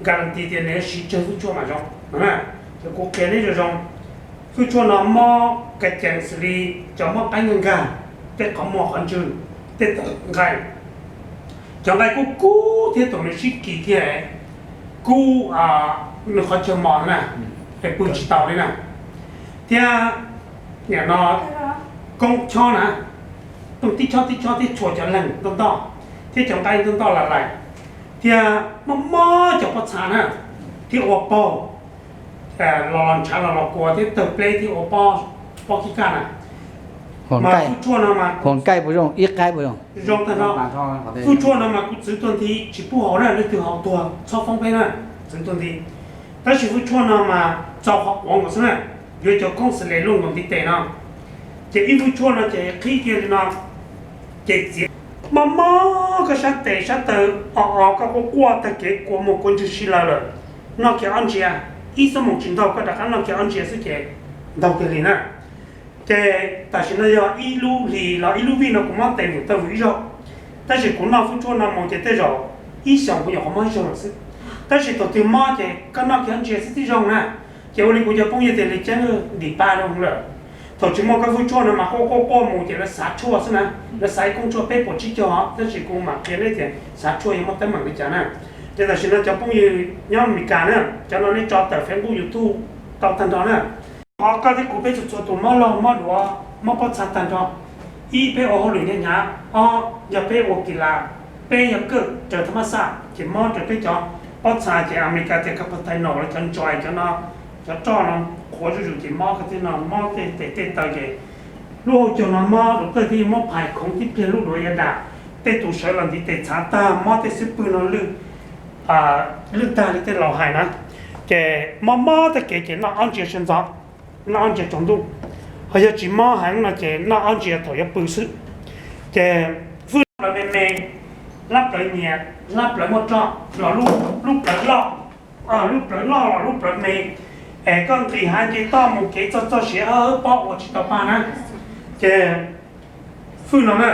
Guarantee tias nws siv tsawg hwj tshuaj mas zoo no na. Ces kuv qhia neb zoo zoo, hwj tshuaj no mob ka cees xws li cov mob qaib nkag nkag, tej qhov muag qhov ntswg, tej tawm nqaij, cov nqaij kub kub thiab tus nws sib kis kiag, kub nws qhov chaw mos na, es pw tsis tau li na. Thiab nim no koob chob na, tooj tib chob tib chob thiab tshua cov leeg ntoj ntoj, thiab cov nqaij ntoj ntoj la lais, thiab mob mob cov pob txha na, thiab ua paug, los los ntshav los los kua thiab tawg pleb thiab ua pob kib kaj na. Mas hwj tshuaj no mas, hua nkaij puas zoo, ib qaib puas zoo? Zoo tag nrho. Hwj tshuaj no mas kuv txwv tuag nthi tsis pub haus na, leej twg haus tuag txhob foob peb na, txwv tuag nthi. Tab sis hwj tshuaj no mas txaus qhov quav nkaus xwb na, yuav cov koob xws li luaj nkaus ntiv tes no. Ces ib hwj tshuaj no ces qhib kiag li no, ces txiav. Mob mob koj sab tes sab taw, o o koj quaj quaj tag kev kua muag kua ntswg si lawm lawm, noj kiag ob ntsiav, ib xuab moos tsis ntaug koj rov qab noj kiag ob ntsiav xwb ces ntaug kiag li na. Ces tam sim no yog ib lub hlis los ib lub vij no kuv mob tes vwm taw vwm ib zaug, tab sis kuv noj hwj tshuaj no mus ces tej zaum ib xyoos kuv nyuam qhuav mob ib zaug lawm xwb. Tab sis thaum twg mob ces koj noj kiag ob ntsiav xwb tib zoo na. Ces ua li kuv cov phooj ywg tias li ceeb dim pa rau lawm. Thaum tsis muaj koj hwj tshuaj no mas quaj quaj quaj mus ces lawv xav tshuaj xwb na, lawv xav ib koob tshuaj peb puas tsib caug, tab sis kuv mam qhia neb tias xav tshuaj yuav muaj teeb meem li cas na. Ces tam sim no cov phooj ywg nyob Amelikas na, cov no nej tso tawm Facebook YouTube tau tag nrho na. Qhov koj thiab kuv peb txhua txhua tus mob laug mob duav mob pob txha tag nrho, ib peb ua hauj lwm hnyav hnyav, ob yog peb ua kis las, peb yog kawj raws thab mab xaj ces mob raws peb cov pob txha ces Amelikas tias carpal tunnel los cov joint cov no, cov roj no qhuav zuj zus ces mob kawg thiab no, mob tej tes tej taw ces lub hauv caug no mob duav qwj thiab mob phais khoov tib pliag lub duav yav dam, tej tus sawv los ntiv tes txhav tag mob tej xub pwg no lwj, lwj tag li tej laus hais na. Ces mob mob tag kev ces noj ob ntsiav sawv ntxov, noj ob ntsiav tsaus ntuj. Ho yog tsis mob heev no ces noj ob ntsiav thaum yuav pw xwb. Ces hwj lub plawv me me, lub plawv nyias, lub plawv muaj roj los lub plawv loj, lub plawv loj los lub plawv me, es koj nqis hav nce toj mus kev txog txoj siav hawb pob ua tsis tau paj na. Ces hwj no na,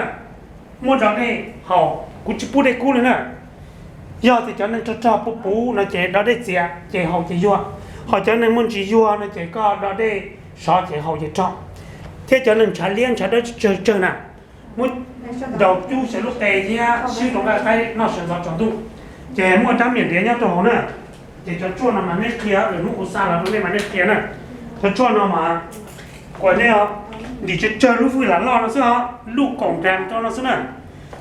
muab do dej haus, kuv tsis pub dej kub li na. Yog tias cov neeg rog rog puv puv no ces do dej txias ces haus ces yuag, ho cov neeg muaj ntsis yuag no ces koj do dej sov ces haus ces rog. Thiab cov neeg ntshav liab ntshav dawb tsawg tsawg na, muab daus cub xyaw lub qe thiab swb rau nqaij qaib noj sawv ntxov tsaus ntuj, ces muaj rab miam ntiav nyob rau hauv na. Ces cov tshuaj no mas nej qhia, lwm hnub kuv xa los rau nej mas nej qhia na. Cov tshuaj no mas kuv nej ntim tsawg tsawg lub hwj lam loj no xwb os, lub koom nras rau no xwb na.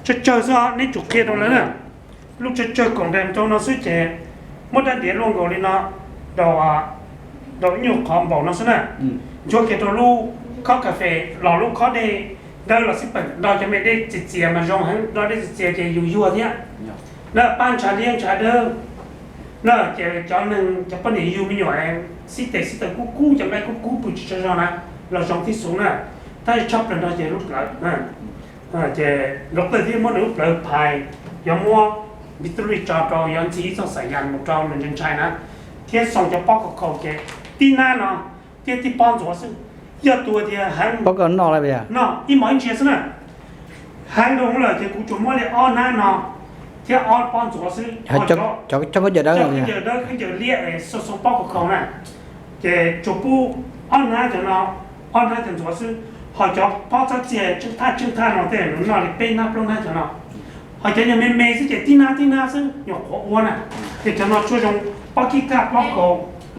Tsawg tsawg xwb os, neb tsum qhia rau lawv na. Lub tsawg tsawg koom nras rau no xwb ces muab rab ntiav luaj nkaus li no rau, rau ib nyuag qhov npaum no xwb na. Nchuav kiag rau lub khob kas fes los lub khob dej dawb los xij peem, do cov me dej txias txias mas zoo heev, do dej txias txias ces yus yuag thiab. Na pab ntshav liab ntshav dawb, na ces cov neeg cov poj niam yug me nyuam xib tes xib taw kub kub, cov nqaij kub kub pw tsis tsaug zog na, los zoo tib xus na. Tab sis tshaj plaws no ces lub plawv, ces lub plawv thiaj muab nws lub plawv phais, yuav muab Victory tso rau, yuav ntxig ib txoj xaim yas mus rau nws ntshai ntshai na, thiab xoo cov pob kaus khaum ces tib nab no thiab tib pob ntxuav xwb. Yog tus tias heev, noj ib mov ib ntsia xwb na, heev dhau lawm ces kuv tsuas muab li ob nab no thiab ob pob ntxuav xwb. Cov khaub ncaws dawb, khaub ncaws liab, xoo xoo pob kaus khaum na, ces tsuas pub ob nab cov no, ob nab cov ntxuav xwb. Ho cov pob txhab txias tseeb thaj tseeb thaj no tej nws noj li peb nab plaub nab cov no. Ho cov nyuag me me xwb ces tib nab tib nab xwb nyuam qhuav ua na. Ces cov no tshuaj zoo pob kib kaj pob kaus,